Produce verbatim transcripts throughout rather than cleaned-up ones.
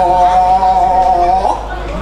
Wah, wah, seluk, seluk, seluk, seluk, seluk, seluk, seluk, seluk, seluk, seluk, seluk, seluk, seluk,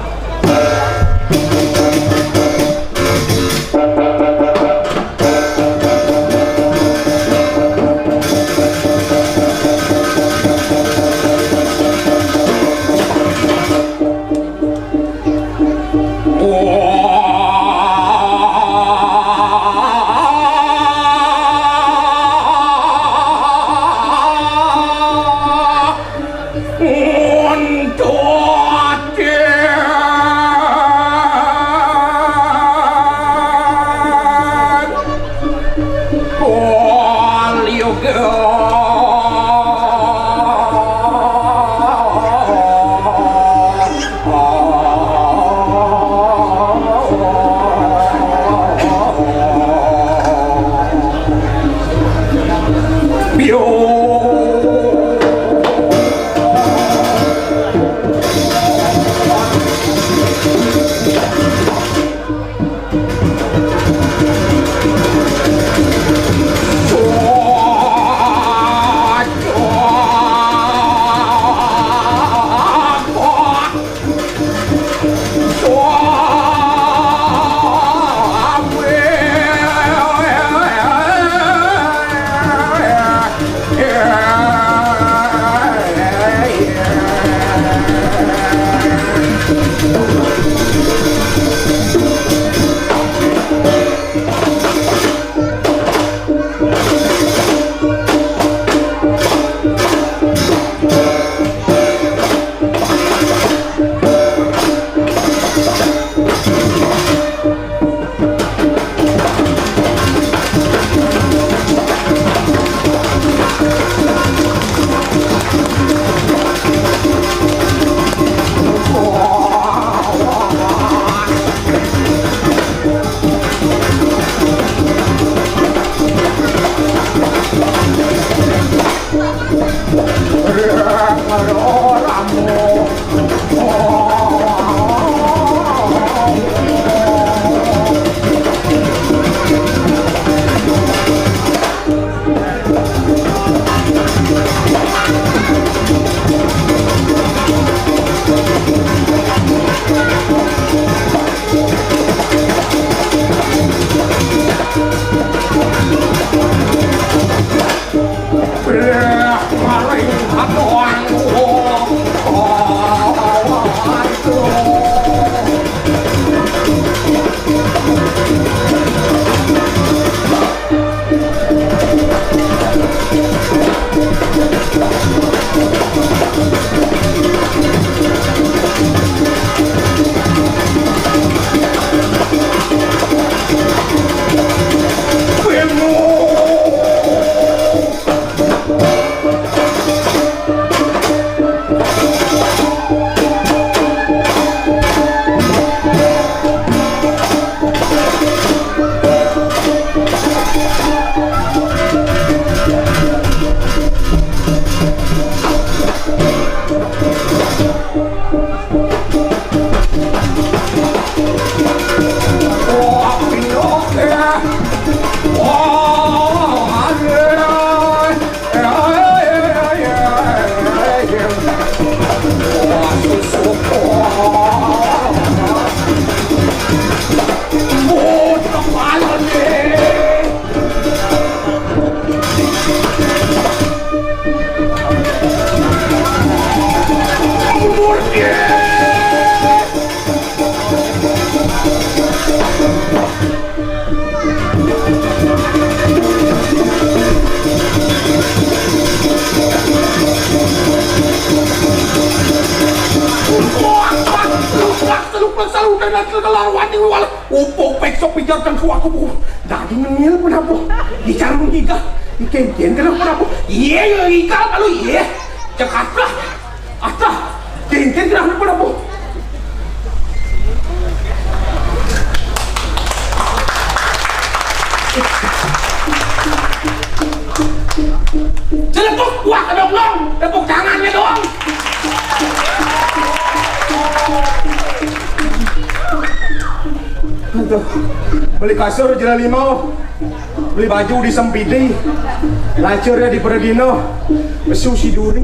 Upuk pekso pijar dan suaku bu. Dadi ngenil pun apa? Dicarung tiga. Iken ken kenapa apa? Iya, iya, ikal kalau iya. Cekatlah. Atah. Ken ken kenapa pun apa? Celepuk, wah, kedok dong. Tepuk tangannya dong. Aduh, beli kasur jela limau, beli baju di Sempidi, lacurnya di Peredino, besu si duri.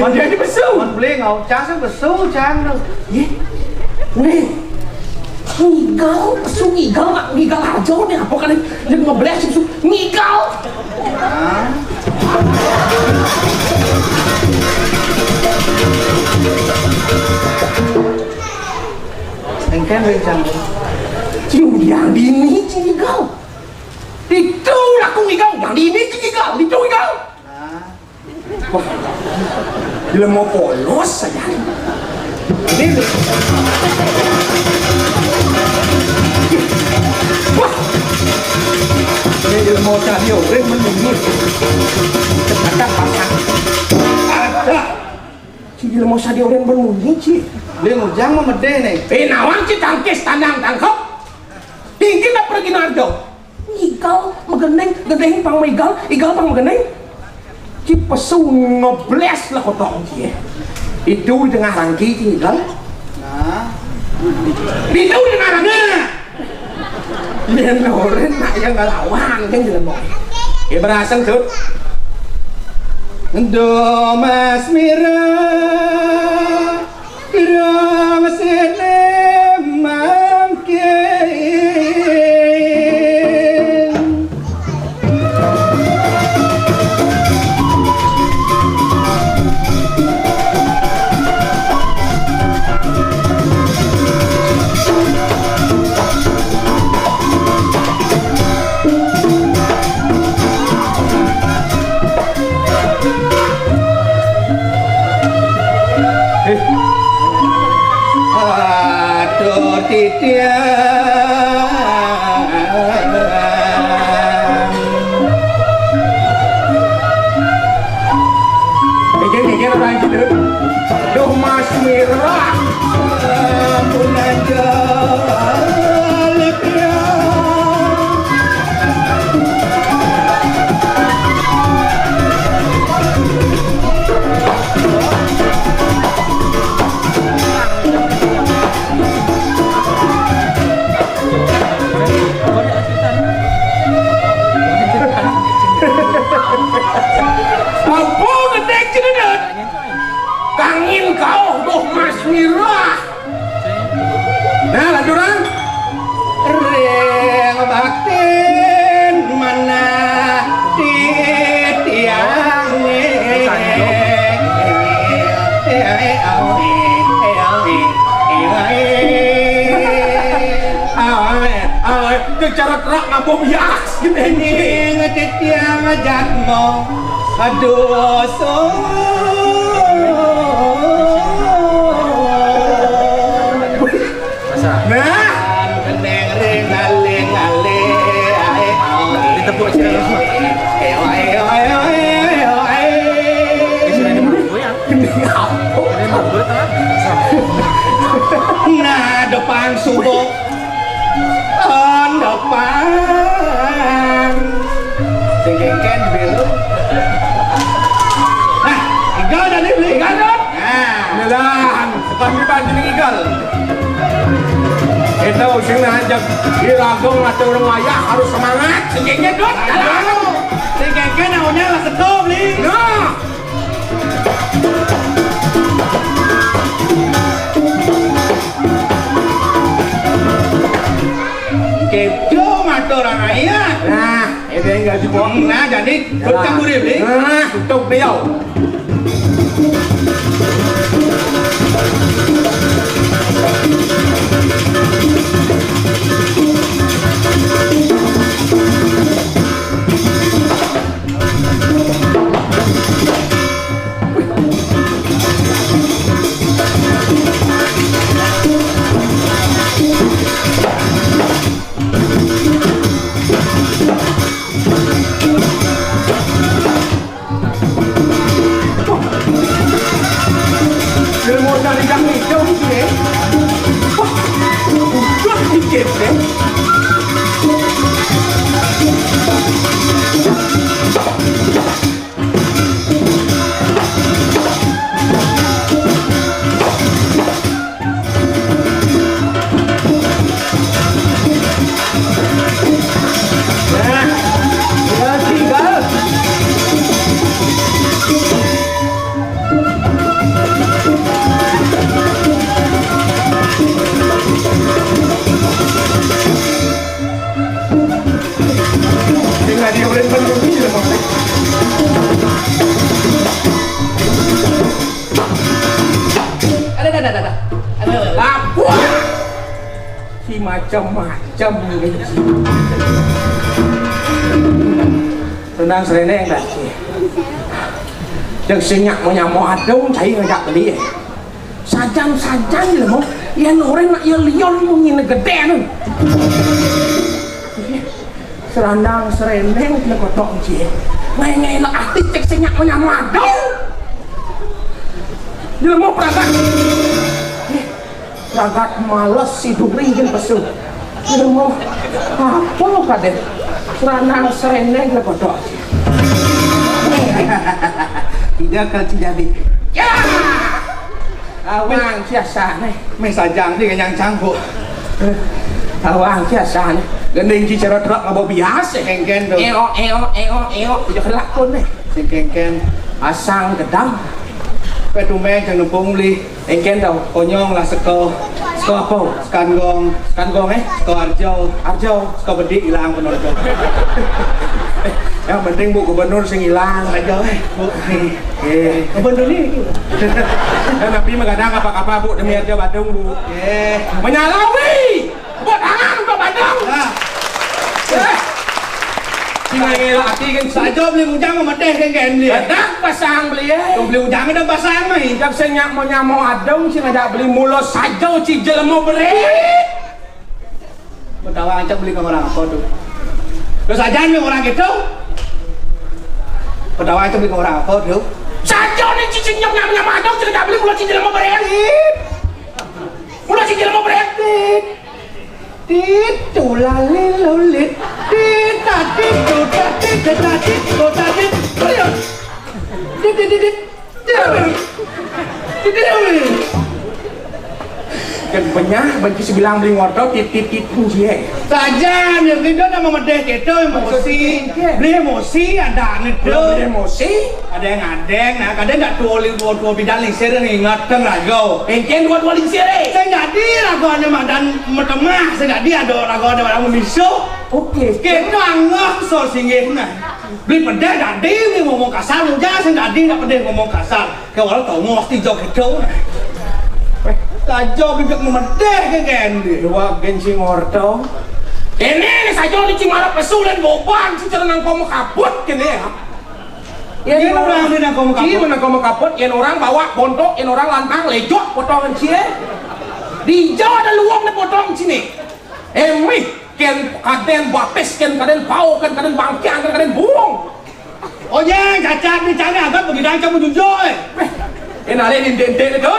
Mon jadi pesu. Mon beli ngau, cang sing pesu, cang tu. Ye. Nih. Ngigal, pesu ngigal, nggak ngigal aja nih, apa kali jadi ngebleh pesu ngigal. Nah. Engken, Ring, cang. Cing, yang dini, cing, ngigal. Itu laku ngigal, yang dini, cing, ngigal. Itu ngigal. Nah. Wah, jelema polos saja. Ini, wah, ini jelema cadi orang menunggu. Ada pasang. Ada. Si jelema cadi orang menunggu, Ci. Dia ngujang mah medeh nih. Eh, nawang, Ci, tangkis, tandang, tangkep. Tinggi nak pergi narjo. Igal megeneng, geneng pang igal, igal pang megeneng. Ci pesu ngebleh lah kotong, Ci. Itu di tengah rangki, Ci, igal. Nah. Itu di tengah rangki. Nah. Yen oren nak yang ngelawan, yang jelema. Ya beraseng tuh. Endo mas mira. Pirang sene mangkin. Eh. Irah. Nah, lanjuran. Ring baktin manah titiang. Jeung cara terak ngabom yaks gitu. Ning titiang jadma. Aduh, so. Nah, neng ring aling aling, ae, ae. Ditepuk sih. Ayo, ayo, ayo, ayo, ayo, ayo. Ini sudah dimakan goyang. Ini mah gue tengah. Nah, depan subuh. On depan. Sing kéngkén, Bil. Nah, Igal tadi beli Igal, Dot. Nah, nyelang. Bukan di Banjir Igal. Kita using ngajak di Ragong atau orang wayah harus semangat. Sing kéngkén, Dot. Sing kéngkén, naonnya lah seto, beli. Nah. Gitu, matur aya. Nah, itu yang nggak dibuang. Nah, jadi, ya, tutup dulu, Bli. Nah, tutup beliau. Ilmu dari Kang Ijo iki, ya. Wah, udah dikit, ya. Sing nggak diobrolin penduduk gitu, Bang. Ada, ada, ada, ada. Ada. Apa? Si macam-macam ini. Rendang serene yang tadi. Yang sinyak mau nyamuk adung, saya ngajak beli, ya. Sajan-sajan jelema, yén orang nak ya lion mungkin gedé tu. Serandang serendeng kena kotok je. Ngai-ngai nak ati cek senyak menyamado. Jelema pragat. Eh, pragat males si duri jeung pesu. Jelema, apa lo kadén? Serandang serendeng kena kotok je. Tidak kal jadi. Ya! Awang biasa nih. Meh sajang di kenyang cangkuk. Awang biasa nih. Gending ci cerot rok ngabo biasa. Kéngkén tuh. Eo, eo, eo, eo. Udah kelakon nih. Sing kéngkén. Asang gedang. Petumeng jeung nempung beli. Kéngkén tau. Konyong lah seko. Seko apa? Sekan gong. Sekan gong, eh? Seko arjo. Arjo. Seko bedik hilang penonton. Yang penting Bu Gubernur sing hilang aja, eh. Bu. Eh, kebon dulu iki. Dan Nabi menggadang apa-apa, Bu, demi harga Badung, Bu. Eh, menyalawi. Buat tangan untuk Badung. Nah. Eh. Sing ngelak ati kan saja beli bujang memeteh kan kan beli. Kadang pasang beli, eh. Tuh beli bujang ada pasang mah. Jam sing nyak mau nyamo adung sing ada beli mulo saja ci jelema beri. Betawa aja beli ke orang apa tuh? Terus aja nih orang gitu. Betawa aja beli ke orang apa tuh? Saja nih cicing nyam nyam nyam adong cerita beli mulai cicing mau bayar. Mulai cicing mau bayar. Tit tulali lulit. Tit tatit tutatit tetatit tutatit. Ayo. Tit tit tit tit. Tit tit tit. Kan benyah, benci sebilang beli ngorto, tit, tit, tit, kunci, eh. Saja, dia gitu nama medeh gitu, emosi. Iya. Beli emosi, ada gitu. Beli emosi. Ada yang adeng, nah, kadang ndak tua, tua, tua bidang lingsir, ingat kan rago. Engken dua-dua lingsir, eh. Saya jadi rago ada madan metemah, saya jadi ada rago ada madan memisu. Oke. Kita anggap so singgih, nah. Beli pedeh dadi, beli ngomong kasar, lu jangan sing dadi ndak pedeh ngomong kasar. Kayak orang tau mau waktu jok gitu. Eh, saja bibit memedeh ke kendi. Dua gensi ngorto. Ini saja di Cimarap pesulen boban, si cara nang komo kabut kene ya. Ini orang di nang komo kabut. Iya, nang komo kabut, yang orang bawa bontok, yang orang lantang, lejok, potongan cie. Di Jawa ada luang di potong sini. Emi, ken kaden bapis, ken kaden pau, ken kaden bangkiang, ken kaden buung. Oh ya, cacat ni cari agak begitu aja mau jujur. Eh, enale di dente itu.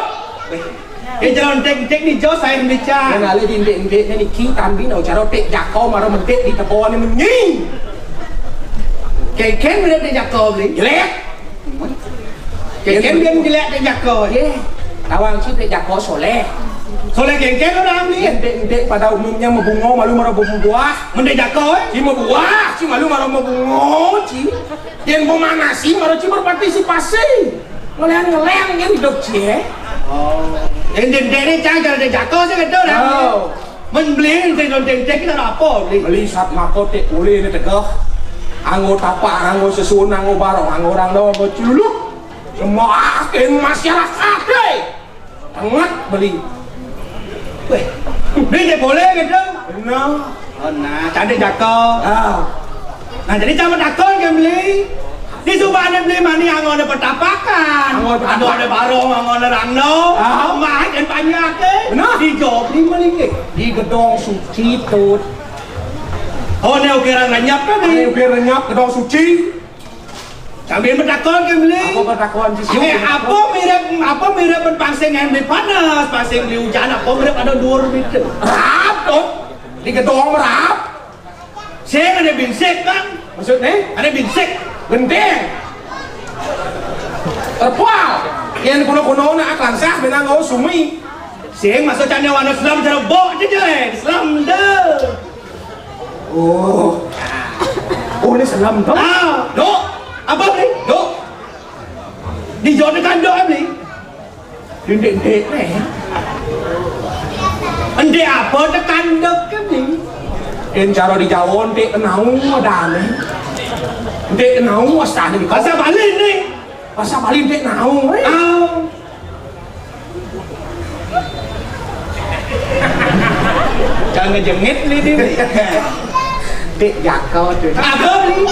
Eh, jalan tek-tek ni jauh saya bicara. Enale di dente ni ki tambi nau caro tek jako maro mentek di tepone menyi. Keken bener tek jako beli. Jelek. Keken dia jelek tek jako. Ye. Tawang si tek jako soleh. Soleh keken orang ni. Entek-entek pada umumnya mebungo malu maro buah. Mendek jako, eh? Si mebuah, si malu maro mebungo, si. Yang memanasi maro si berpartisipasi. Ngelean-ngelean yang hidup si, eh. Oh. Entek-entek ni cagar tek jako sih gitu orang ni. Oh. Men beli, saya nonton cek kita ada apa beli? Beli sat mako tek boleh ni tegah. Anggo tapak, anggo sesun, anggo barong, anggo orang dong, anggo celuluk. Semakin masyarakat, eh. Tengat beli. Weh, beli tek boleh gitu? Benar. Oh, nah, cantik cakep. Ah. Nah, jadi camat akon kan beli. Di subane beli mani angone petapakan. Angone petapakan. Angone barong, angone rangno. Ah. Mah kan banyak, eh. Benar. Di Jogja beli mani ke. Di gedong suci tut. Oh, ne ukiran renyap kan, Ane nih? Ukiran renyap, gedong suci. Sambil metakon kan beli. Apa pertakuan sih? Eh, apa mirip, apa mirip pangsing yang beli panas, pangsing beli hujan, apa mirip ada dua meter? Rap, tut. Di gedong rap. Sing ada binsik kan? Maksudnya? Ada binsik. Genteng. Terpual. Yang kuno-kuno nak akan sah benang ngau sumi. Sing masuk candi warna selam cerebok je je. Selam deh. Oh. Oh, ini selam tu. Ah, dok. Apa ni? Dok. Di John kan dok ni. Dinding dek ni. Ende apa tekan dek ni? En cara di Jawa ende kenau ada ni. Ende kenau asal ni. Bahasa Bali ni. Bahasa Bali ende kenau, eh. Ah. Jangan ngejengit ni dia. Tek jakau tu. Apa ni?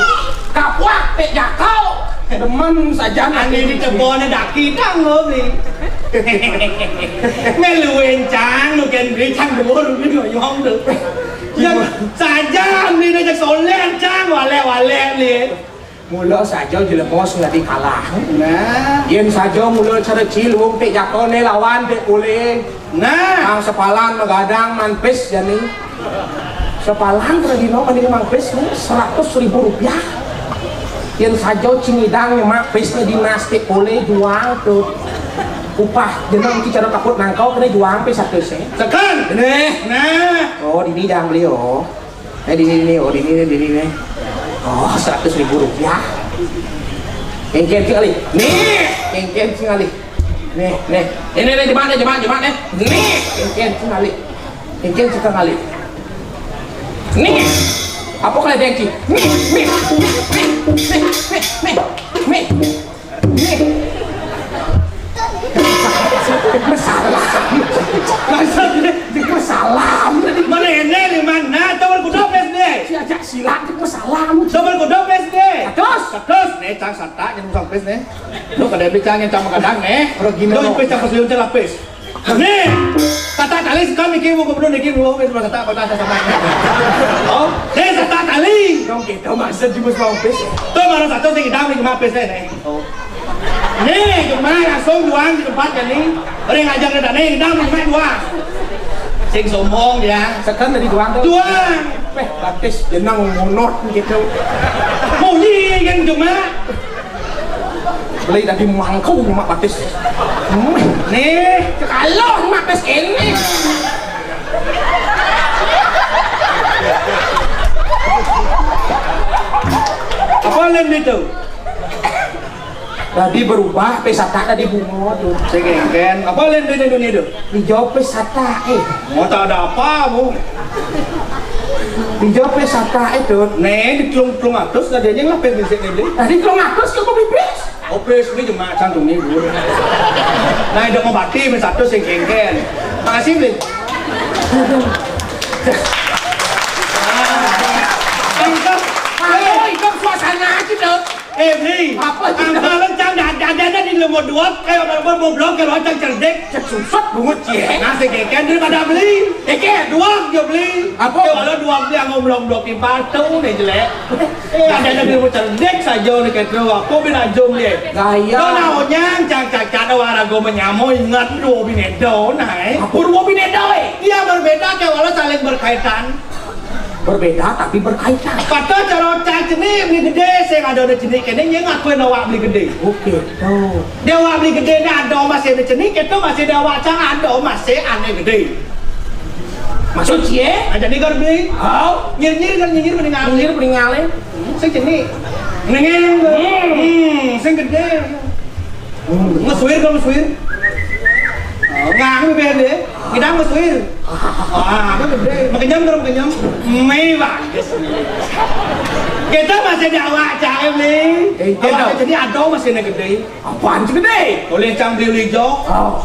Kapuak tek jakau. Demen saja nanti di tebon daki tanggo ni. Meluin cang, lu kan beli cang dua rupiah ngoyong tu. Yang saja ni dah soleh cang, walek-walek ni. Mula saja jelema sing dadi kalah. Nah. Yen saja mula cara cilung tek jakone lawan tek pule. Nah. Mang sepalan magadang man pis jani. Sepalan per dino mending mang pis ni seratus ribu rupiah. Yen saja cingidang nyemak pis ni dinas tek pule juang tu. Upah jeneng iki cara takut nangkau kena juang pis satu sen. Tekan. Nah. Oh, dini jangan beli oh. Eh, dini, dini, oh, dini, dini, dini. Oh, seratus ribu rupiah. Kengken sekali. Nih, kengken sekali. Nih, nih. Ini, nih, jemaat, nih, jemaat, jemaat, nih. Nih, kengken sekali. Kengken sekali. Nih. Apa kalian kengki? Nih, nih, nih, nih, nih, nih, nih, nih. Nih. Masalah. Masalah. Masalah. Mana ini di mana? Tahu kuda pes deh. Si ajak silat itu masalah. Tahu kuda pes deh. Terus? Terus nih cang satak yang usang pes nih. Lu kada bicang yang cang kadang nih. Ora gini, Lu no. Pes cang pas lu lapis. Nih, tata tali sekam iki mau gubernur iki mau wis tata kota sama. Oh, nih tata tali. Dong kita masa di mus lapis. Tuh marah satu sing idam ning mapis nih. Oh. Nih, cuma langsung juang di tempat kan nih. Orang ngajak ke nih, idam ning mapis juang. Sing sombong dia. Sekan dari juang tuh. Juang. Eh, batis jeneng monot gitu. Muli kan cuma. Beli tadi mangkung mak batis. Nih, kalau mates ini. Apa lain itu? Tadi berubah, pé satak tadi bunga tuh. Sing kéngkén. Apa lain itu dunia itu? Hijau pé satak, eh. Mau tak ada apa, Bu? Hijau pé satak itu. Nih, di telung, telung atus tadi aja ngelah pé bisik ini. Tadi telung atus ke kopi pres. Opis ini cuma cantum ini, Bu. Nah, udah mau mati, pé satus sing kéngkén. Makasih, Bli. Aduh. Aduh, itu suasana aja, Dok. Eh, Bli. Apa sih, Dok? Angkalan cang ada ada di lemot dua, kayak lemot mau blok, kayak cang cerdik. Cek susut bungut, ya. Nah, sing kéngkén daripada Bli. Eh, kayak dua, dia Bli. Apa? Kayak walau dua Bli, yang ngomong blok di batu, nih jelek. Eh, ada-ada ilmu cerdik saja nih, Ketro. Apa bin aja, Bli? Gaya. Tuh, nah, onyang, cang cacat, warago menyamo, ingat, dua bin edo, nah, eh. Apa dua bin edo, eh? Iya, berbeda, kayak walau saling berkaitan. Berbeda tapi berkaitan. Kata cara cang cenik, Bli Gedé, sing ada-ada cenik, kene, yang ngakuin awak Bli Gedé. Oke, tuh. Dia awak Bli Gedé, ini ada masih ada cenik, itu masih ada awak cang, ada masih aneh gedé. Maksud cie? Nah, jadi kau Bli. Oh. Nyir-nyir kan nyir mending alih. Nyir mending alih. Sing cenik. Nengeng. Hmm, sing gedé. Hmm. Ngesuir kau ngesuir. Oh, ngang bébé deh. Kita ngesuir. Ah, apa gedé? Makenyam terus makenyam. Mewah. Kita masih ada awak cang, Bli. Eh, awak cang, jadi ada masih aneh gedé. Apaan sih gedé? Oleh cang beli uling jok. Oh.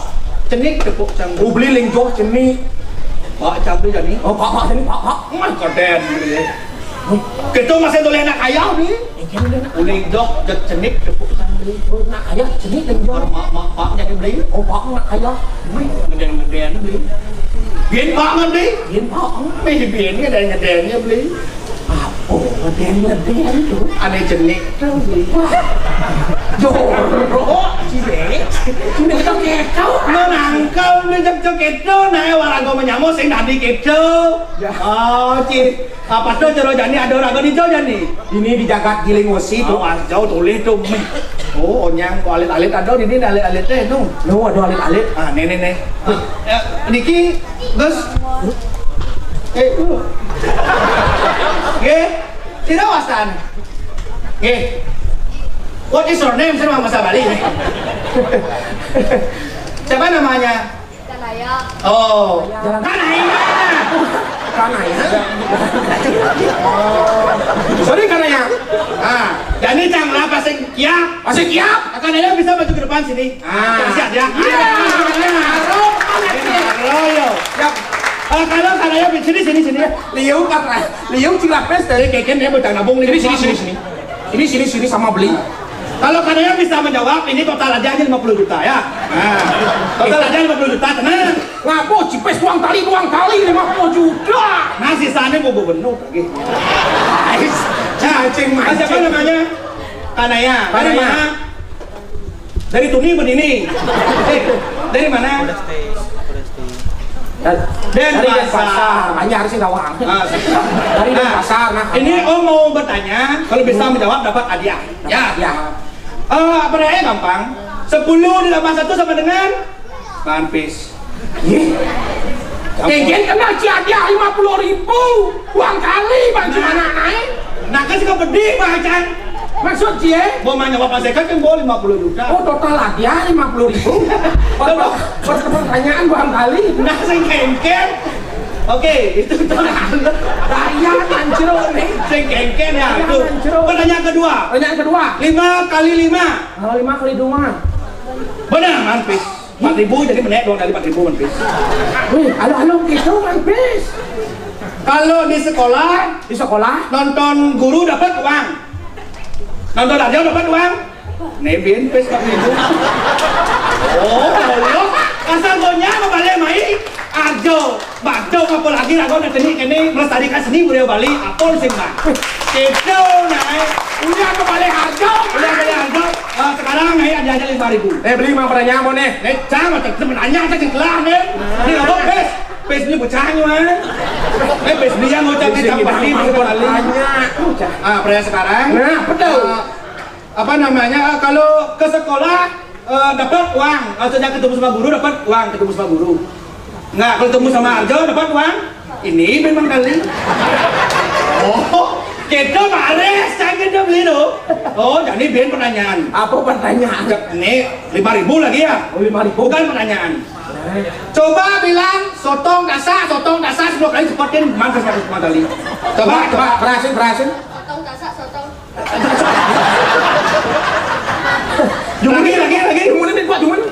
Cenik tepuk cang. Oh, beli uling jok cenik. Pak cang beli jadi. Oh, pak, pak, cenik, pak, pak. Mah keren beli. Kita masih oleh anak ayah beli. Iya, uling anak. Uling jok cenik tepuk cang beli. Oh, anak ayah cenik uling jok. Mak, mak, mak jadi beli. Oh, pak, anak ayah. Beli. Ngedén-ngedén beli. Bién pak ngendi? Bién pak. Beli bién ngedén-ngedén beli. Apa ngedén-ngedén tuh? Aneh cenik tuh. Wah. Jorok, cilik. Cilik tuh kéto. Nah, nangkal nih cek cek kéto. Nah, warago menyamo sing tadi kéto. Ya. Oh, ci. Apa tuh cara jani ada warago di jauh jani? Ini di jagat Giling Wesi tuh. Awas jauh tulis tuh. Oh, onyang kok alit-alit ada di sini alit-alit teh tuh. No, ada alit-alit. Ah, nih nih nih. Ah, ya, niki Gus. Eh, uh. Nggih. Sira wastan. Nggih. What is your name? Saya mau bahasa Bali nih. Siapa namanya? Kanaya. Oh. Jalan Kanaya. Kanaya. Oh. Sorry, Kanaya. Ah, jadi cang lah pasti kiap. Pasti kiap. Kanaya bisa maju ke depan sini. Ah. Siap ya. Iya. Halo, halo, yo. Siap. Eh, kalau Kanaya sini, sini, sini. Liu kan, Liu cilapes dari keken ya, bocah nabung. Sini, sini, sini, sini. Sini, sini, sini sama beli. Kalau Kanaya bisa menjawab, ini total aja aja lima puluh juta ya. Nah, total aja lima puluh juta, tenang. Ngapo cipes doang tali, doang tali lima puluh juta. Nah, sisanya mau gubernur lagi. Ais, cacing. Nah, siapa mancing namanya? Kanaya. Dari Kanaya. Mana? Dari Tuni berdini. Eh, dari mana? Dari Denpasar. Denpasar. Banyak harusnya gawang. Ah, dari Denpasar, nah. Ini Om mau bertanya, kalau bisa menjawab dapat hadiah. Ya. Ya. Eh, apa namanya gampang? Sepuluh ditambah satu sama dengan? Manpis. Ih. Kengken kenal ci hadiah lima puluh ribu. Uang kali, Bang, nah. Gimana naik? Nah, kan suka pedih, Bang Acan. Maksud cie? Mau main apa Pak Sekat kan bawa lima puluh juta. Oh, total hadiah lima puluh ribu. Coba. Per-, per-, pertanyaan uang kali. Nah, sing kengken. Oke, itu tuh. Daya kan jeruk nih. Sing kengken ya, daya itu. Kan jeruk. Pertanyaan kedua. Pertanyaan kedua. Lima kali lima. Oh, lima kali dua. Benar, Manpis. Empat ribu jadi menek doang dari empat ribu, Manpis. Wih, halo, halo, gitu, Manpis. Kalau di sekolah, di sekolah, nonton guru dapat uang. Nonton radio dapat uang. Nebin pes empat ribu. Oh, Allah. Asal gonya mau balik mai. Ajo. Batuk apa lagi rago nak cenik kene melestarikan seni budaya Bali. Apa sih, Bang? Gitu, nah. Udah kembali harga. Udah kembali harga. Ah, sekarang nih ada aja lima ribu. Eh, beli mau pada nyamun nih. Eh, jangan macam temen nanya aja kelar nih. Ini apa, pes? Pes ini bocahnya, man. Eh, pes dia ngocak di campur di Bali. Ah, pria sekarang. Nah, betul. Ah, apa namanya? Ah, kalau ke sekolah Eh, dapat uang, maksudnya ketemu sama guru dapat uang, ketemu sama guru. Enggak, kalau ketemu sama Arjo dapat uang. Ini memang kali. Oh, kita bares, jangan kita beli tuh. Oh, jadi biar pertanyaan. Apa pertanyaan? Ini lima ribu lagi ya? Oh, lima ribu. Bukan pertanyaan. Coba bilang sotong dasak, sotong dasak sepuluh kali cepetin mantas seratus kali. Coba, coba. Berhasil, berhasil. Sotong dasak, sotong. Lagi, lagi, lagi. Gimana nih, Pak? Gimana?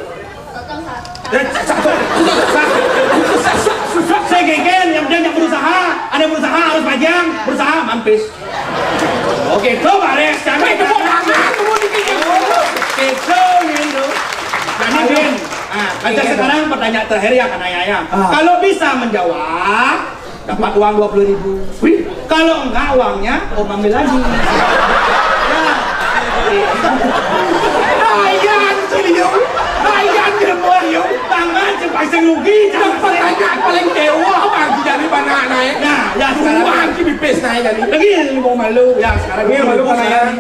Sotong sa- Eh, sa- sa- sa- sa- sa- Saya gegen, yang dia yang berusaha, ada yang berusaha harus panjang, berusaha mampis. Oke, itu bares, jangan itu mau tangan, itu mau dipikir. Itu gitu. Jadi Bin, ah, ada sekarang pertanyaan terakhir ya, karena ya, ya. Kalau bisa menjawab, dapat uang dua puluh ribu. Wih, kalau enggak uangnya, om ambil lagi. Ya. Ayan, Ciliu. Ayan, Ciliu. Tangan, cepat rugi, jangan pertanyaan paling dewa, Bang, jadi mana naik? Nah, ya, sekarang. Uang, cibipis naik jadi. Lagi, mau malu. Ya, sekarang ini malu, sekarang.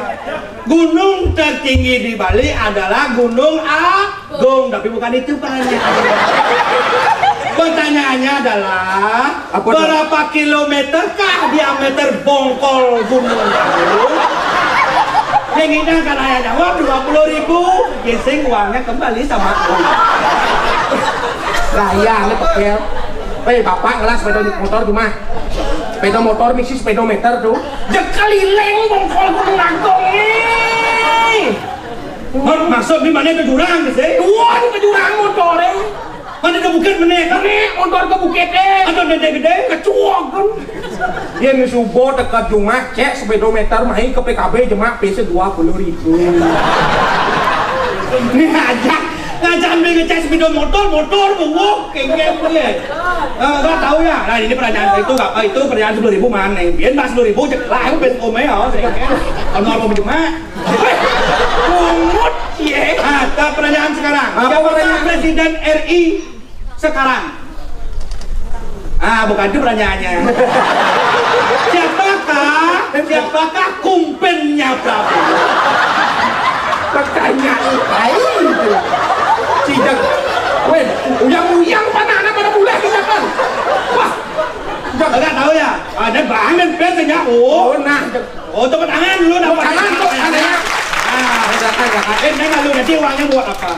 Gunung tertinggi di Bali adalah Gunung Agung, tapi bukan itu pertanyaan. Pertanyaannya adalah, apa tuh? Berapa kilometerkah diameter bongkol Gunung Agung? Yang ini kan ayah jawab dua puluh ribu, gising uangnya kembali sama aku. Lah iya, ini pekel. Eh, bapak ngelas sepeda motor cuma. Sepeda motor misi sepeda meter tuh. Jekelileng bongkol Gunung Agung nih. Maksud di mana ke jurang sih? Tuan ke jurang motornya. Mana ke bukit mana? Mana motor ke bukit eh? Atau gede-gede? Kecuok kan. Yen subuh teka jumah cek sepeda meter main ke P K B jemak pese dua puluh ribu. Ini aja ngajak ambil ngecek sepeda motor, motor bengok kengkeng boleh. Enggak tahu ya. Nah, ini pertanyaan itu enggak apa itu pertanyaan sepuluh ribu mana? Biar mas sepuluh ribu cek lah aku ben ome ya. Ono apa jemak? Pungut ya. Nah, ke pertanyaan sekarang. Apa siapa pertanyaan? Presiden R I sekarang? Ah, bukan itu pertanyaannya. Siapakah, siapakah kumpennya Prabowo? Pertanyaan lain itu. Tidak. Weh, uyang-uyang panahna pada mulai kita kan. Wah. Enggak tahu ya. Ada banget biasanya. Oh, nah. Oh, tepuk tangan dulu, tepuk tangan, tepuk tangan. Nah, eh, neng, lu nanti uangnya buat apa?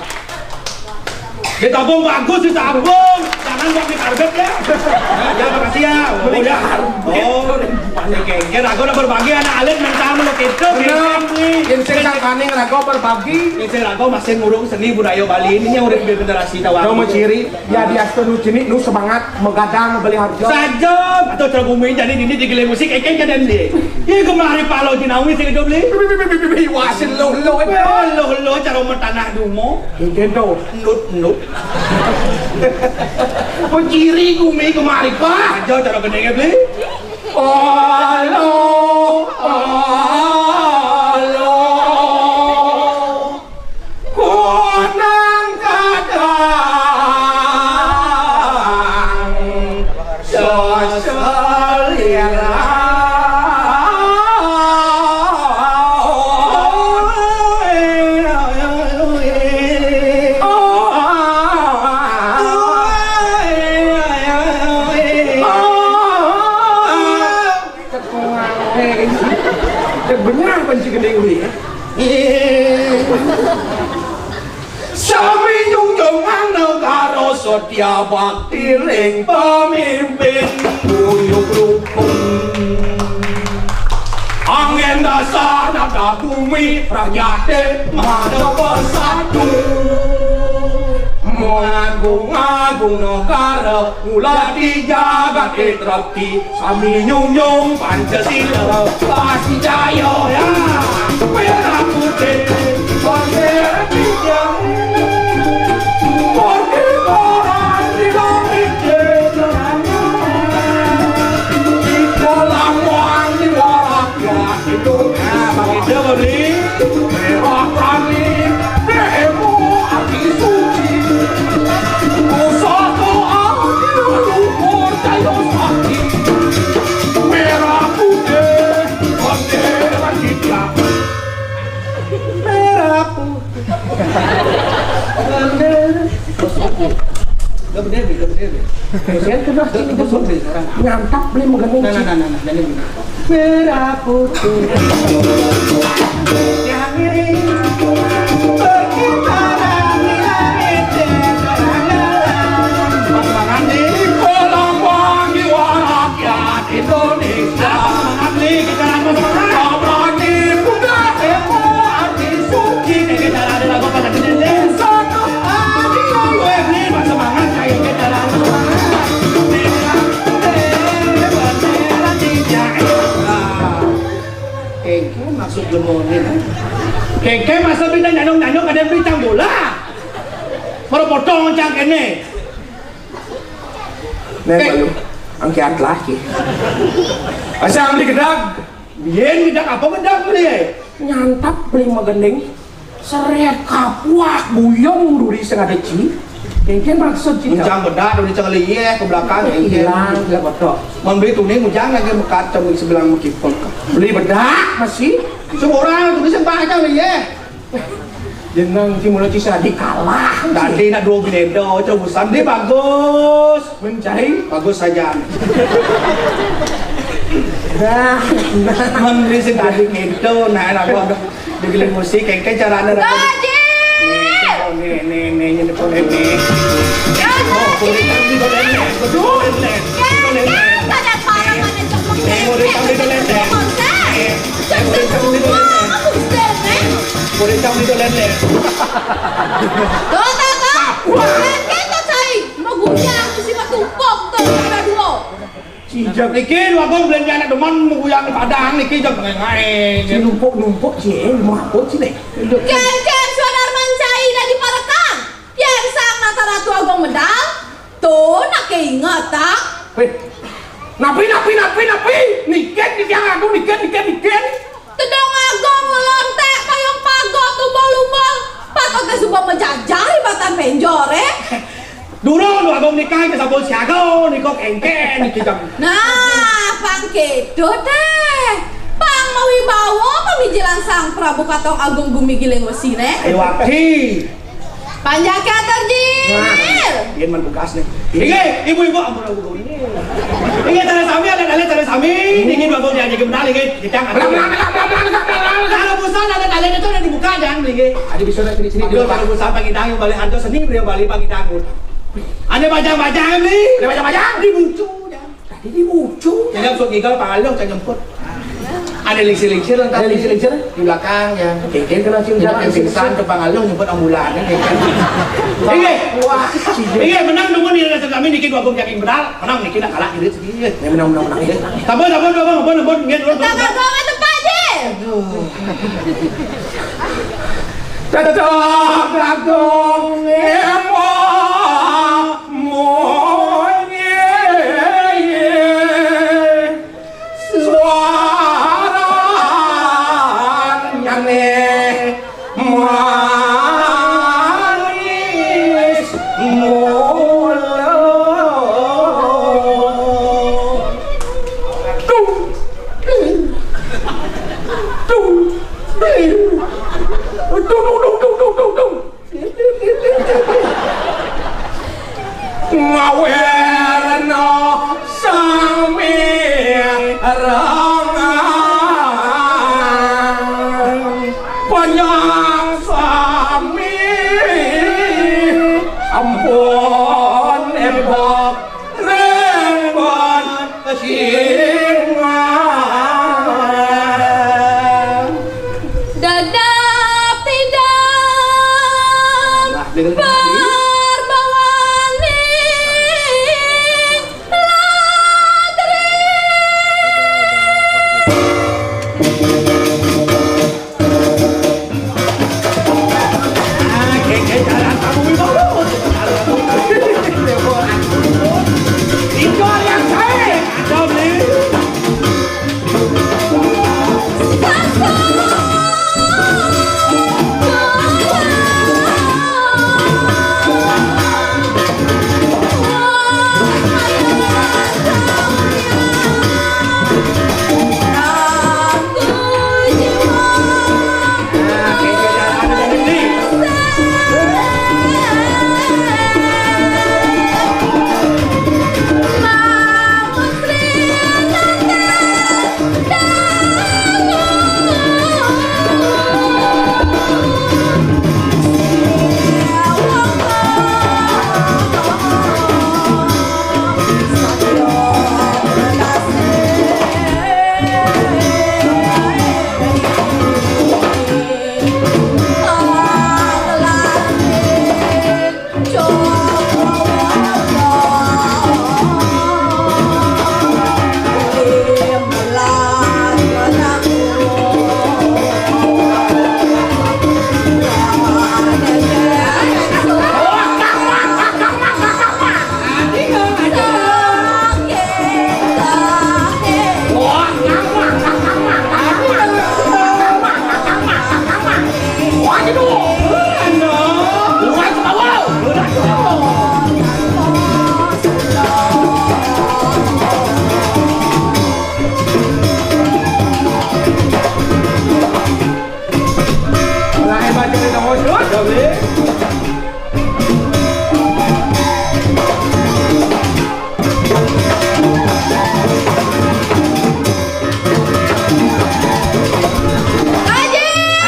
Ditabung bagus, ditabung. Jangan buat di karbet ya. Ya, makasih ya. Oh, ya. Oh, oke, oke. Rago udah berbagi, anak alit main sama lo gitu. Bener. Yang sing sangkaning rago berbagi. Yang sing rago masih ngurung seni budaya Bali ini yang udah generasi tawar. Kamu ciri. Ya, diastun nu jenik nu semangat menggadang beli harga. Saja atau cara bumi jadi dini di gile musik eke jadi dia. Iya kemari palo jinawi sing itu beli. Wasin lo lo. Lo lo cara tanah dumo. Mungkin tuh. Nut nut. Penciri bumi kemari pak. Saja cara gedenya beli. Palo palo. Kunang kadang seselira. Cek bener apa sih gedeng uli ya? Sami nyunjungan negara setia bakti ring pemimpin buyung rukun. Angin dasar nada bumi rakyate mada bersatu. Mengagung-agung negara mula di jagat Trepti. Sami nyunjung Pancasila pasti jaya ya. Merah putih bendera kita. Bendera di langit kita. Di dalam wang di warak ya itu. Nah, bagi dia beli. Merah tani demo ati suci. Pusaka ati leluhur jaya sakti. Merah putih bendera kita. Merah putih. Gak bener, gak bener. Saya terus ini betul. Nyantap beli mengenai. Nah, nah, nah, nah, nah, nah, nah. Merah putih. Yang ini. Berkitaran di langit. Pasangan di gelombang jiwa rakyat Indonesia. Pasangan di kita. Pasangan di kuda. Heboh arti suci. Kita ada lagu pada sini. Satu. Ayo, gue beli semangat, ayo kita langsung. Kengke maksud lemonin. Kengke masa beli nyanyong-nyanyong ada beli cang bola. Baru potong cang kene. Nek, eh, balu angkat lah ki. Asal beli gedag. Biyen gedag apa gedag beli? Nyantap beli magending. Seret kapuak buyung duri sing ada ci. Kengke maksud ci. Mujang bedak duri cang liye ke belakang kengke. Hilang, hilang bedak. Mun beli tuni mujang lagi mekat cang sebelah mekipek. Beli bedak masih. Semua orang tuni sing pakai cang liye. Jenang ci mula ci sadi kalah. Tadi nak dua bineda, cang busan dia bagus. Mencai? Bagus saja. Dah. Mun beli sing tadi ngedo, nah, nah, gua ada digiling musik, kayak, kayak caranya. Nih, nih, nih, nih, nih, nih. Ya, oh, boleh kan di Dolen, betul. Nih, boleh kan di Dolen. Nih, boleh kan di Dolen. Boleh kan di Dolen, nih. Tuh, tuh, tuh. Wah. Nih, kita cai. Mau gue yang mesti matumpok tuh, ada dua. Sijak niki dua gong belanja anak demen mau yang di Padang niki jam ngae-ngae. Si numpuk-numpuk ci, eh, mau apa ci deh? Ken, ken, suara mancai dari parekan. Pian sang nata Ratu Agung medal. Tuh, nak inget, ah. Weh, napi, napi, napi, napi? Niken, niken, aku niken, niken, niken. Tedong Agung ngelontek payung pagot umbul-umbul. Patut teh suba menjajah di batan penjor, eh. Durung lu Agung nikah ke sabun siaga, niko kengken, niki jam. Nah, pang kedo teh. Pang mawibawa pamijilan Sang Prabu Katong Agung Gumi Giling Wesi, ne? Ayo, Wati. Panjake terjil. Nah, dia man bekas nih. Inggih, ibu-ibu, ampun, ampun, ampun. Inggih, tanda sami, ada tanda, tanda sami. Niki dua gong diajak ke menal, inggih. Kita nggak tahu. Kalau busan ada tanda itu udah dibuka, jangan, inggih. Ada bisa, sini, sini, aduh, kalau busan pagi dangu balik anto seni, beliau balik pagi dangu. Ada bajang-bajang nih. Ada bajang-bajang? Di bucu, ya. Tadi di ujung. Jadi langsung ngigal pangaluh cang nyemput. Ada lingsir-lingsir, ada lingsir-lingsir di belakang ya. Kengken kena cium jalan pingsan ke pangaluh nyemput ambulan. Ini, wah, ini menang dulu nih, rasa kami niki dua gong yakin benar, menang niki nak kalah dikit sedikit. Ya, menang, menang, menang. Tambah, tambah, tambah, tambah, tambah, tambah, tambah, tambah, tambah, tambah. Aduh. Dadong dadong emo munyi suaranyane manis mula. Dung. Dung. Dung, dung, dung, dung, dung, dung, dung. Ngawerna sami rangan, panjang sami ampun ebak. Rembon singa. Dadap tidak berbawaning ladri. Ayo,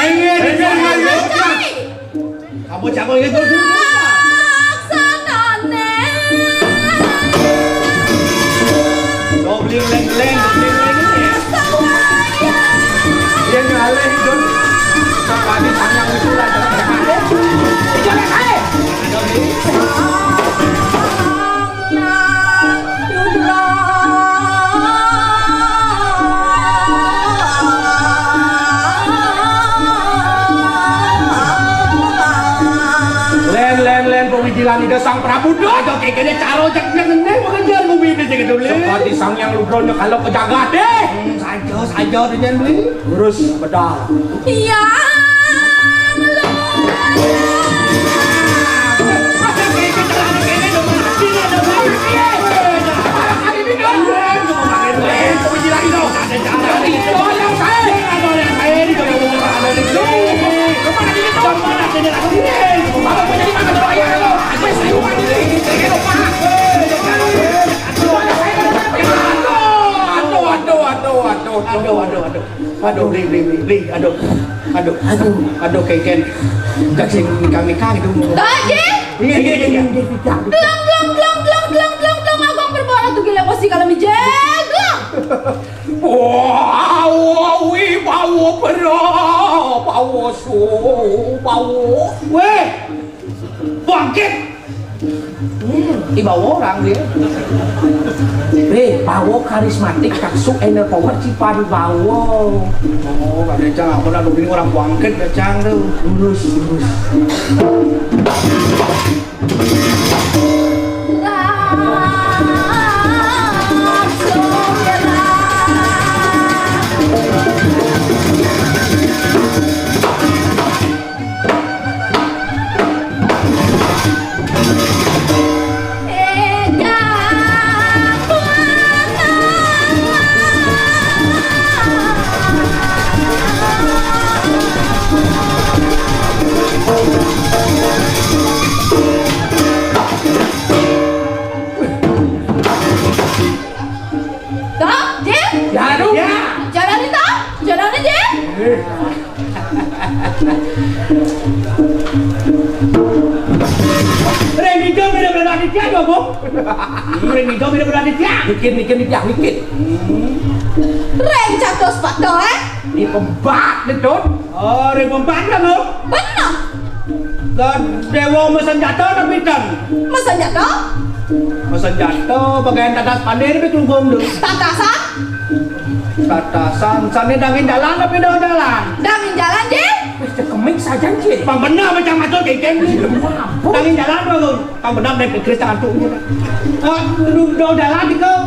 ayo, ayo, ayo. Kamu jago itu dulu. Laksanane. Dobling leng-leng, dobling leng-leng. Dia nyaleh itu. Tadi tanya itu lah. Itu lah, eh. Len, len, len, pawijilan Ida Sang Prabu, Dut. Aja kekene cara cek neng, neng, mengejar ngumpi ini cek itu, Beli. Seperti Sang Yang Lugronya kalau ke jagat, eh. Hmm, saja, saja, Dut, Jan, Beli. Terus bedal. Yang Aduh, aduh, aduh, aduh. Aduh, aduh, aduh. Aduh, Bli, Bli, Bli, Bli. Aduh. Aduh, aduh, aduh, keken. Cak sing mikang-mikang itu. Taji! Iya, iya, iya, iya. Glong, glong, glong, glong, glong, glong, glong. Agung perkara tuh gila pasti kalau mijegong. Wow, wi, bawa pera, bawa su, bawa. Weh, bangkit. Hmm, dibawa orang dia. Eh, bawa karismatik, kaksuk, energi power, cipan bawa. Oh, Kak Decang, aku nak dulu orang bangkit, Decang tu. Lurus, lurus. Toh, Jin? Ya, aduh. Ya. Jalanin, toh? Jalanin, Jin? Ring Ijo mirip Raditya, Jogong. Ring Ijo mirip Raditya. Mikir, mikir, mikir, mikir. Ring catus pada, eh? Di pembat, Dut. Oh, ring pembat, Jogong. Bener. Lah, Dewa mesenjata nang pinten? Mesenjata? Mesenjata, bagian tatas pandir, tapi kelungkung tu. Tatasan? Tatasan, sane dangin jalan, tapi dah jalan. Dangin jalan, Jin? Wis cekemik sajan, Jin. Pang bener macam macam kengkeng ni. Mabuk. Dangin jalan, Bang. Pang bener nek Inggris tak antuk ni. Ah, lu dah jalan ni kau.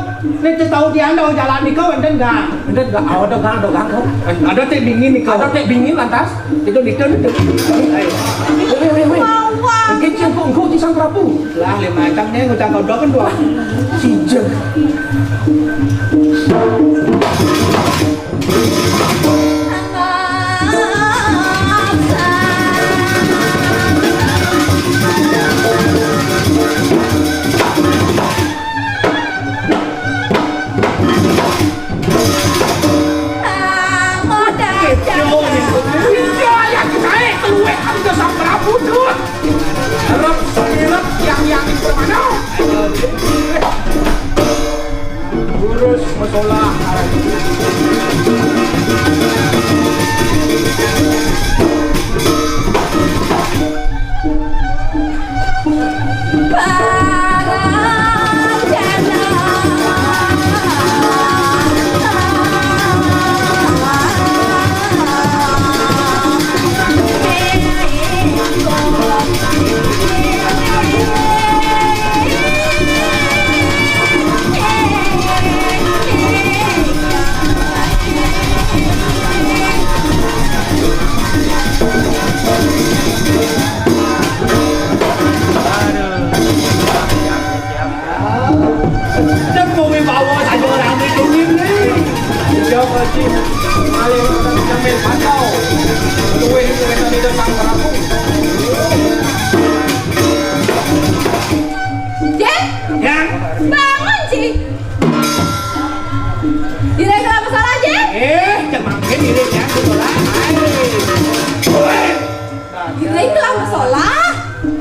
Nek tahu dia dah jalan ni kau, enten gang. Enten gang, ada gang, ada gang kau. Ada tek bingin ni kau. Ada tek bingin lantas. Itu, itu, itu. Ayo. Weh, weh, weh. Mungkin cengkok engkau di Sang Prabu. Lah, lima macam ni, ngutang kau dua kan dua. Sijeng. Iya, ya, kae keluwe kan ke Sang Prabu, Dut. Rep, rep, yang, yang, itu mana? Lurus, mesolah.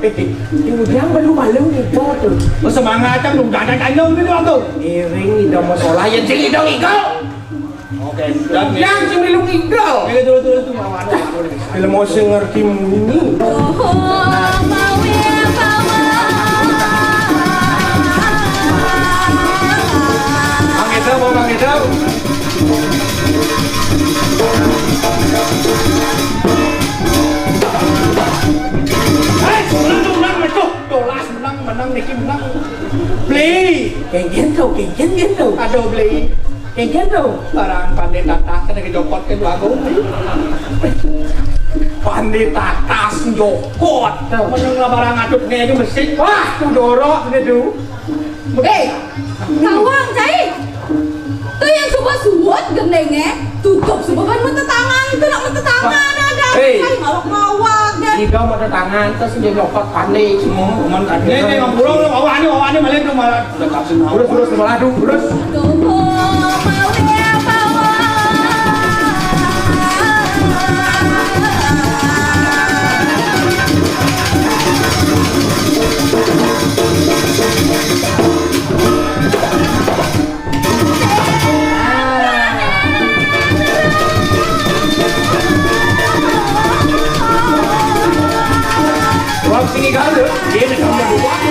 Yang belum malu nih, tuh. Oh, semangat kan, udah ada tanya, udah, tuh. Iring, udah mau sholat, ya, sini dong, Iko. Oke, dan yang sing milu kidul. Oke, terus, terus, tuh, Mama. Film mau sing ngerti muni. Mang Edo, mau Mang Edo. Hei, menang, menang, menang, menang, niki menang. Beli. Kengken tuh, kengken gitu. Aduh, beli. Kengken tuh. Barang pandai tatas, kena kejokot ke dua gong. Pandai tatas, jokot. Tuh. Menang lah barang adut nih, itu mesti. Wah, tuh dorok, gitu. Hei, tawang, cai. Tuh yang coba suwut gendengnya, tutup sebab kan mata tangan, itu nak mata tangan ada. Hei. Cai ngawak-ngawak, kan. Ida mata tangan, terus dia nyokot pandai. Semua, cuman kan. Ini, ini, ngomong, ngomong, ngomong, ini, ngomong, ini, malah itu, malah. Terus, terus, malah, aduh, terus. Tuh, mau ya, bawa. Wah, sini kan, lho. Dia ada gambar buku aku.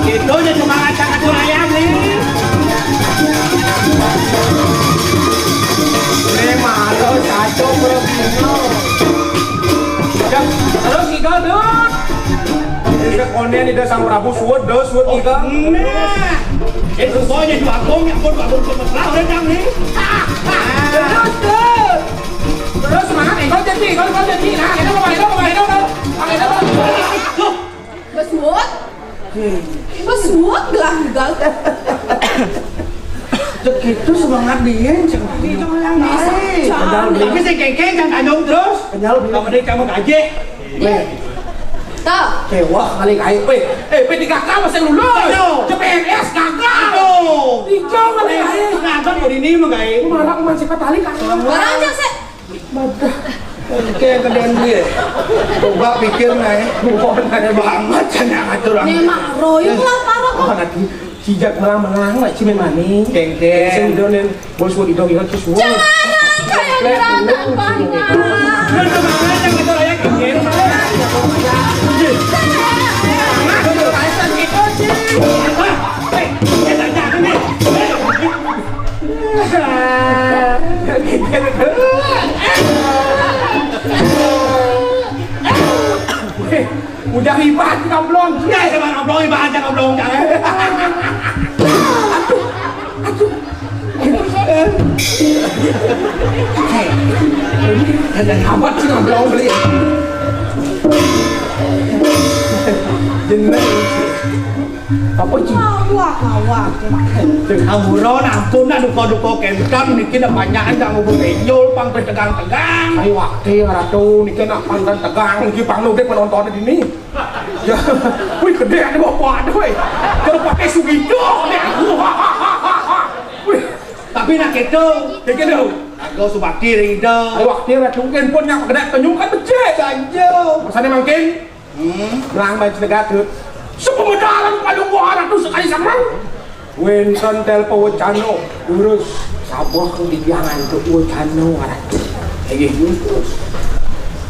Itu aja semangat sangat kurang ya, nih. Ini malu satu bro. Ya, terus kita tuh. Ini konen itu Sang Prabu suwut, dos, suwut kita. Nah. Itu pokoknya di bagong, ya ampun, bagong cepat lah, udah, Cang, nih. Terus, terus. Terus semangat, eh, kau jadi, kau, kau jadi. Nah, itu, kau, itu, kau, itu, kau. Kau itu, kau. Loh. Besuwut? Besuwut gelah gegal. Cek itu semangat dia, cek. Tapi sing kengkeng kan kandung terus. Kenyal, kamu deh, kamu aja. Weh. Tuh. Weh, wah, kali kayak, weh, eh, P tiga K masih lulus. Aduh. C P N S gagal. Aduh. Hijau kali kayak. Gagal kok ini mah kayak. Marah masih petali kan. Barang aja sih. Madah. Oke, kemudian dia. Coba pikir naik, bukan ada banget, hanya ngatur. Memang royong lah, parah kok. Oh, nanti sijak melang-melang lah, cuma manis. Kengkeng. Sing donen, bos, mau didong, ingat, terus, wah. Jangan kayak beranak banget. Lu tuh makanya ngatur aja, kengkeng. Udah ibarat kablong. Ya, sama kablong, ibarat kablong, jangan. Aduh, aduh. Ada amat sih kablong beli. Jenar. Apa, Ci? Wah, wah, wah. Ampun, ampun, nak duka-duka kentang niki nak banyak nak ngubur benjol pang tegang-tegang. Ayo, waktu Ratu niki nak pang tegang niki pang nugih penonton di sini. Ya, wih, gede ada bapak ada, wih. Kalau pakai Sugito, deh. Wih. Tapi nak gitu. Kayak gitu. Aku subakti ring itu. Ayo, waktu Ratu handphone yang gede penyung kan becek. Sanjo. Masanya makin Hmm. Melang main Senegatut. Sepemedalan paling warat tu sekali sama. Wénten télépo wacana, durus. Sabar dibiangan tu wacana warat. Inggih, durus.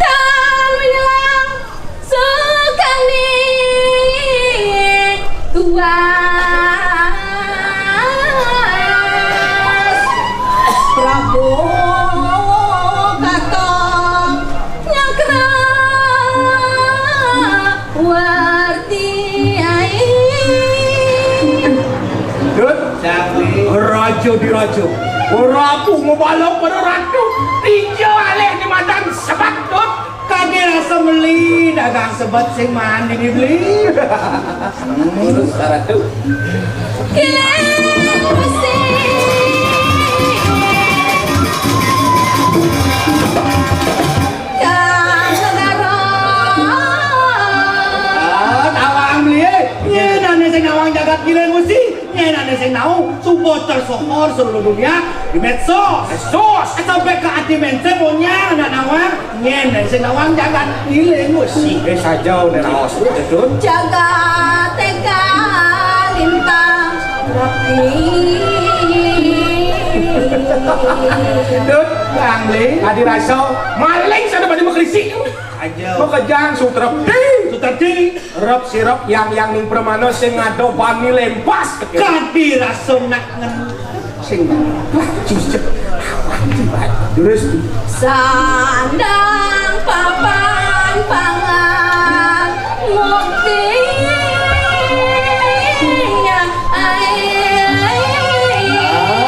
Tan menyelang sekali tuas. Dut. Raja diraja. Rabu mabalok pada ratu. Dija alih di madan sebet, Dut. Kadi rasa meli dagang sebet sing maan dibeli. Hmm, ratu. Giling Wesi. Kang Negara. Ah, tawang beli, eh. Nyén ané sing nawang jagat Giling Wesi. Nyén ané sing nawang, suba tersohor seluruh dunia di medsos. Medsos. Sampai ke ati mensé monyang anak nawang. Nyén ané sing nawang jagat Giling Wesi. Eh, saja udah raos, betul. Jagat tega lintang rapi. Dut, Bang Bli. Tadi rasa maling sana pada mengkrisik. Aja. Makejang Sutrepti. Sutrepti. Rep sirep yang yang ning permana sing ada bani lempas. Kadi rasa nak ngen. Sing. Wah, cicep. Terus. Sandang papan pangan mukti.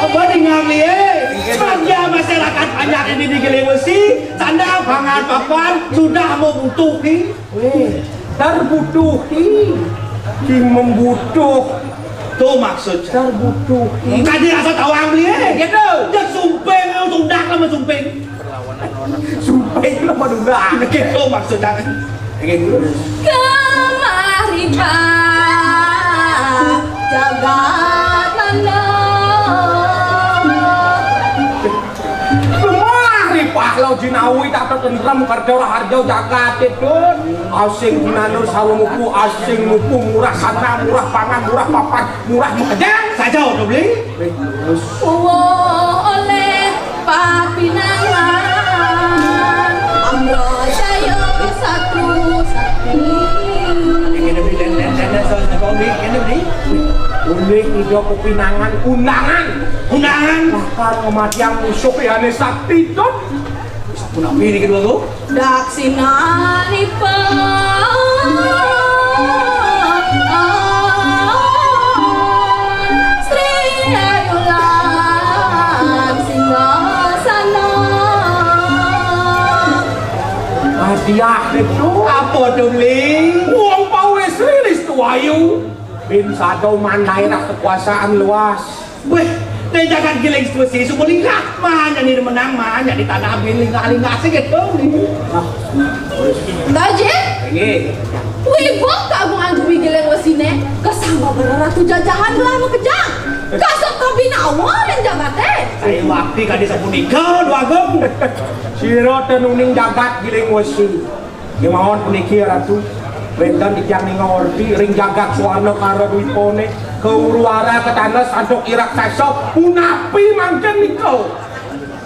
Apa dengar ni, eh? Kerja masyarakat banyak ini di Giling Wesi. Sandang pangan papan sudah mau butuh ni. Weh, terbutuhi. Sing membutuh. Tu maksud. Terbutuhi. Kadi rasa tawang beli, eh. Gitu. Dia sumping, sudah lah sumping. Sumping lah madudah. Gitu maksud. Gitu. Kemari, Pak, jagat mana? Kemari pahlau jinawi tak tentrem kerja raharja jagat itu. Asing jinanur sawa mupu, asing mupu murah sana, murah pangan, murah papan, murah makejang. Saja udah beli. Wah, oleh papinangan Amrajaya satu sakti. Ini beli, dan, dan, dan, dan, soal apa, beli? Ini beli. Ulih ida kepinangan undangan. Undangan. Bakal ngematiang musuh yane sakti, Dut. Sapunapi niki, Dwagung? Daksinanipun Sri Ayu lan Singgasana. Hadiah itu. Apa, Duli? Wong pawis rilis tuayu. Bin sado mandai dah kekuasaan luas. Weh, nek jagat Giling Wesi suku lingkah, manyani menang, manyani tanah bin lingkah-lingkah sing gitu. Nah, Tajin? Nggih. Wibuh kagungan Gumi Giling Wesine, kesambet Ratu Jajahan gelah makejang. Kasep kabinawa ring jagate. Saya wakti kadi sapunika, Dwagung. Sira tenuning jagat Giling Wesi. Kemawon puniki, Ratu, wenten titiang ningorti ring jagat Swarna Karadwipane, kauruara ketanes antuk iraksasa, punapi mangkin nika?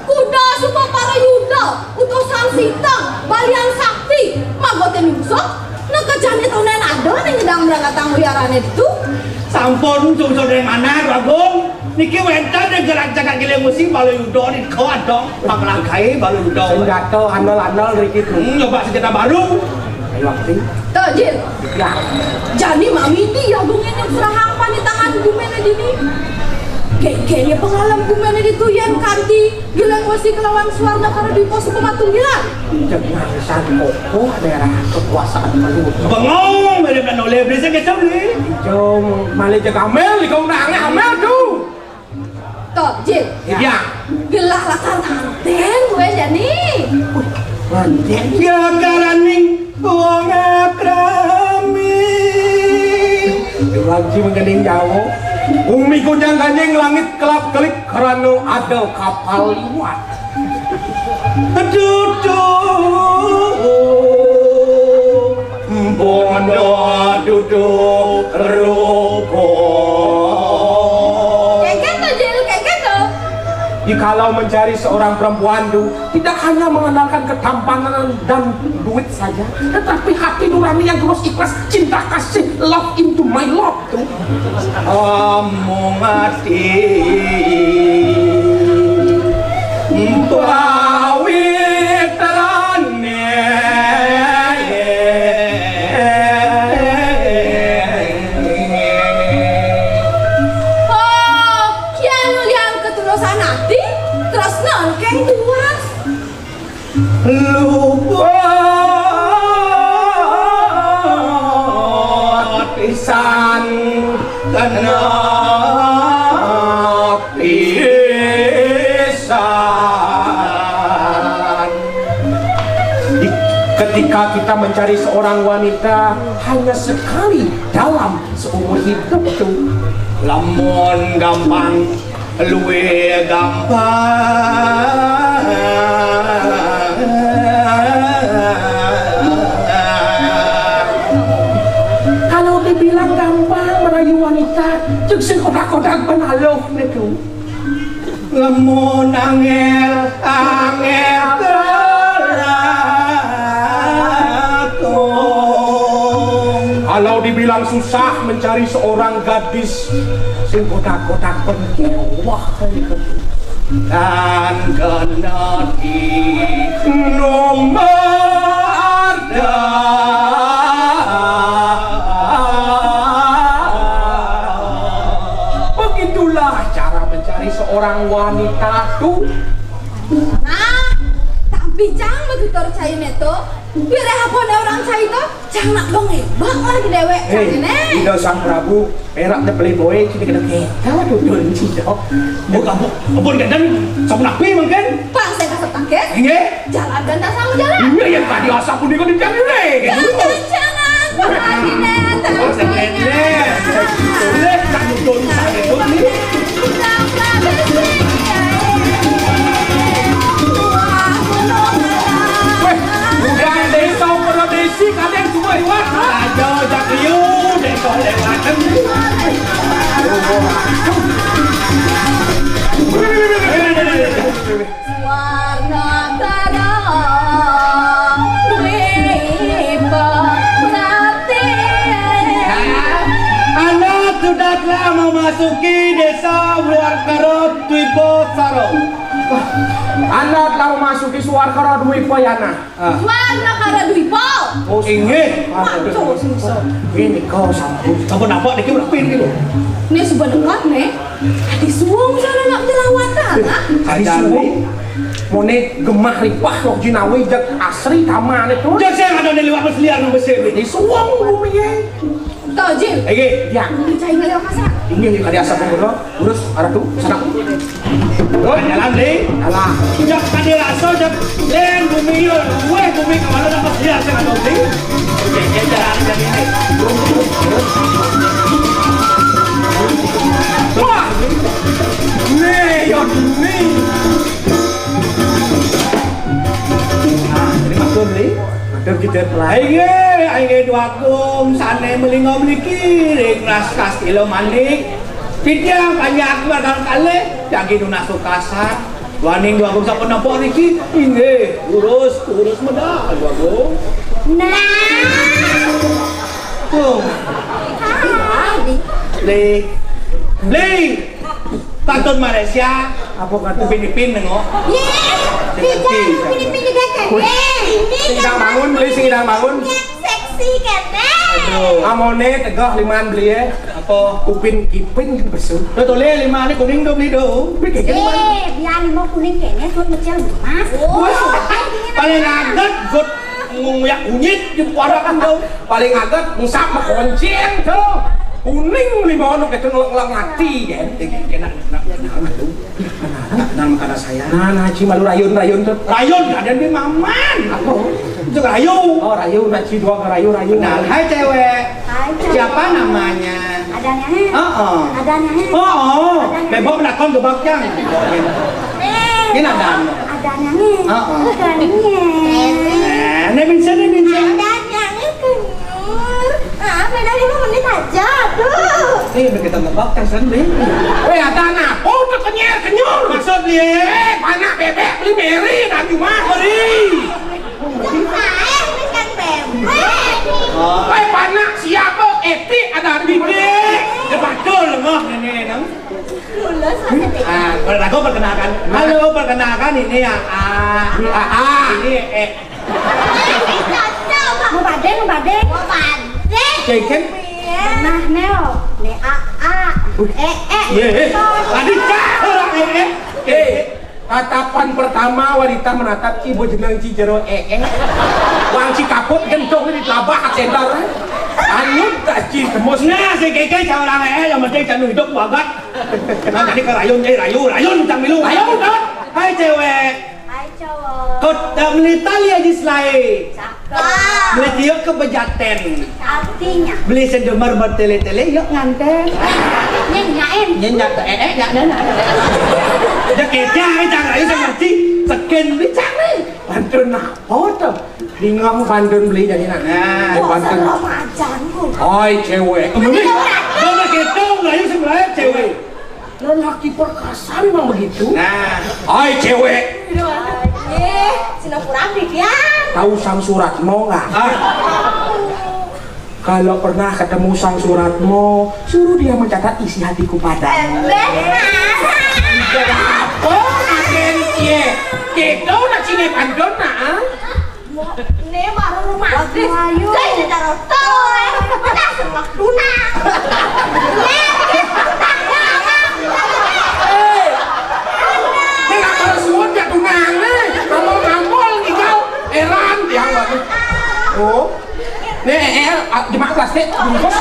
Kuda suba para yuda, utusan siteng, balian sakti, magote nungsuk, nekejane tonden ada ning gedang mrangatang wiarane ditu. Sampun sungsut ring manah, Agung. Niki wenten ring gerak jagat Giling Wesi, bala yuda nika ada. Pakalangkai bala yuda. Senjata andal-andal riki tu. Hmm, nyoba senjata baru. Ayo, Akti. Tok, Jil. Ya. Jani mamiti ya gumene serahang panitahan gumene dini. Gegene pangalem gumene ditu yen kanti Giling Wesi kelawan Swarna Karadwipa supamatunggilan. Jangan san kokoh daerah kekuasaan malu. Bengong, mirip dan oleh beli saya kecil ni. Jauh, malih jeg amel, di kau nak amel tu. Tok, Jil. Ya. Gelah lakar nganten kowe jani. Nganten. Ya karaning wong akrami. Lagi mengkening jauh. Bumi gunjang ganjing, langit kelap-kelip karena ada kapal liwat. Duduk bondo duduk ruko. Kayak gitu, Jil, kayak gitu. Jikalau mencari seorang perempuan tu tidak hanya mengandalkan ketampanan dan duit saja, tetapi hati nurani yang tulus ikhlas, cinta kasih, love into my love tu. Amung ati pawitrane. Tuas. Luput pisan, kena pisan. Di-, ketika kita mencari seorang wanita hanya sekali dalam seumur hidup tuh. Lamun gampang, luwih gampang. Kalau dibilang gampang merayu wanita, cek sing kodak-kodak benaluh niku. Lamun angel, angel kelatung. Kalau dibilang susah mencari seorang gadis sing kotak-kotak penting, wah, dan kena di nomor dah. Begitulah cara mencari seorang wanita tuh. Nah, tapi cang begitu cai meto, biar apa orang cai to, cang nak dong ebak lagi dewek cang. Hei, ini. Ida Sang Prabu, perak de playboy, kita kena kita tuh tuh cida. Buk ampun, ampun, kadang sampun api mungkin. Pak, saya kasih tangkis. Inggih. Jalan dan tak sama jalan. Iya, yang tadi asap pun ikut dibilang dulu. Jangan, jangan, Pak Adinda, tak. Oh, saya boleh. Boleh, tak betul, tak betul nih. Weh, udah desa, udah desi, kalian semua lewat. Aja, jak liu, desa lewat. Warna Kara Dwipa Rati. Anak sudah telah memasuki desa Luar Kara Dwipa Saro. Anak telah memasuki Suar Kara Dwipa, ya, nah. Ah. Warna Kara Dwipa. Oh, inggih. Maco sing iso. Ini kau sambut. Apa napa niki ora pin gitu? Ini suba dekat nih. Adi suwung sana nak jerawatan, ah. Adi suwung. Mone gemah ripah kok jinawi jak asri taman itu. Jak saya ada di lewat mesliar nang besir. Adi suwung bumi ya. Tojil. Iki. Ya. Ini cai ngalih masak. Inggih, kadi asap ngono. Urus arah tu sana. Oh, jalan, Li. Alah. Jak kadi rasa, jak len bumi yo. Weh, bumi kemana dapat dia saya tahu, Li. Oke, oke, jalan, jalan ini. Wah. Nih, yo, nih. Nah, ini matur, Li. Matur kita pelai. Aige, aige Dwagung, sane melinga mliki, ring ras kastila manik. Titiang panjak bakal kalih, jagi nunas ukasa. Waning Dwagung sampun nempo niki, inggih, urus, urus medal Dwagung. Nah. Tuh. Hai. Li. Li. Kantun Malaysia. Apa kantun? Upin Ipin nengok. Ye, Upin Ipin juga kan. Wih. Eh, ini sing idang bangun, beli sing idang bangun. Seksi kan. Aduh. Amone tegah liman beli ya. Apa? Upin Ipin besu. Tuh, tuh, Li, lima ini kuning tuh beli tuh. Upin Ipin. Eh, biar lima kuning kene, tuh kecil mas. Wah. Paling adat, got nguyak kunyit di parak tuh. Paling aget, ngusap mah konceng, tuh. Kuning lima ono gitu, ngelek-ngelek mati, kan. Enak, enak, enak, enak, tuh. Enak, enak, enak, saya. Nah, nah, Ci malu rayun, rayun, tuh. Rayun, ada di maman. Apa? Itu rayu. Oh, rayu, nah, Ci dua rayu, rayu. Kenal, hai, cewek. Hai, cewek. Siapa namanya? Adanya, eh. Heeh. Adanya, eh. Oh, oh. Adanya. Bebok menakon gebak, Cang. Eh. Ini ada. Adanya, eh. Heeh. Adanya. Eh, ini bisa, ini bisa. Adanya, eh. Ah, beda lima menit aja, aduh. Nih, udah kita nebak, kan, San, Bli? Weh, ada anak. Oh, udah kenyar, kenyur. Maksud dia? Eh, panak bebek, beli meri, dan cuma meri. Saya bukan bebek. Oh. Weh, panak siapa? Etik ada di bibir. Dia betul, lemah, nenek, nang. Lulus, maksudnya. Ah, aku perkenalkan. Halo, perkenalkan, ini ya, A. A, A. Ini, eh, Mau badeng, mau badeng. Mau badeng. Cek, cek. Nah, Neo. Nih, A, A. Eh, eh. Iya, eh. Tadi cak orang, eh, eh. Eh. Tatapan pertama wanita menatap ci bojénang ci jero éé. Wang ci kaput gendong di telabah center. Anyut tak ci tembus. Nah, si Kéké cang orang éé, yang penting cang hidup bagat. Nah, tadi ke rayun, eh, rayu, rayun, cang milu. Ayo, Dot. Hai, cewek. Hai, cowok. Kot, eh, melita lihat di selai. Cakep. Beli tiup ke pejaten. Artinya? Beli sendemar bertele-tele, yuk nganten. Nyenyain. Nyenyak, eh, eh, nyak, nyak, nyak. Udah kejang, eh, cang, ayo, sama si seken beli cang, nih. Pantun apa tuh? Bingung pantun beli jadi nak. Nah, wah, pantun. Serem aja, Bu. Oi, cewek. Ini orang. Udah gitu, ayo sebelah cewek. Lelaki perkasa memang begitu. Nah, oi, cewek. Iya, Singapura, Bibian. Tahu Sang Suratmo nggak? Ah. Kalau pernah ketemu Sang Suratmo, suruh dia mencatat isi hatiku padamu. Benar. Apa? Agen, iya. Gitu nak sini pantun, nak, ah? Né baru rumah. Bagus, ayo. Saya secara toy. Mana semak tunang. Né, tunang. Hei. Né nggak pernah suwun ya tunang né. Ngomong ngambol ngigal. Heran dia, waduh. Oh. Né, eh, eh, ah, jemaah plastik, bungkus.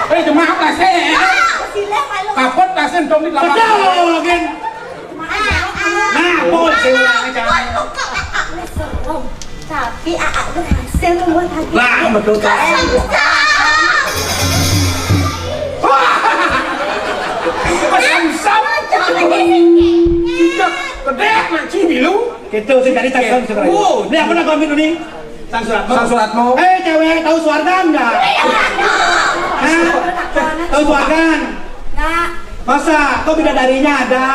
Eh, jemaah plastik, eh, eh. Kapot plastik, dong di belakang. Betul, Gen. Nah, bos, saya ulang aja. Tapi Aa berhasil membuat hati. Lah, betul, Kak. Pesan sama. Tidak, gede, nak, sini lu. Gitu, saya cari tas, Bang, sekarang. Oh. Ini apa nak kau ambil ini? Sang Suratmo. Sang Suratmo. Eh, cewek, tahu Suargan nggak? Hah? Tahu Suargan? Nggak. Masa? Kok bidadarinya ada?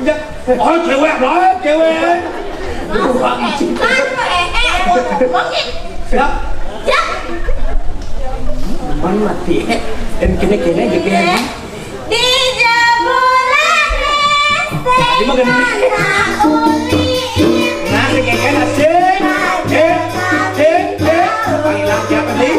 Nggak. Oh, cewek, bro, cewek. Anu, eh, eh, ngomong, eh. Siap. Siap. Mana mati, eh? Dan kene-kene aja, kene. Di jempuran. Di mana? Nah, si Keke nasi. Eh, eh, eh. Panggilan siapa sih?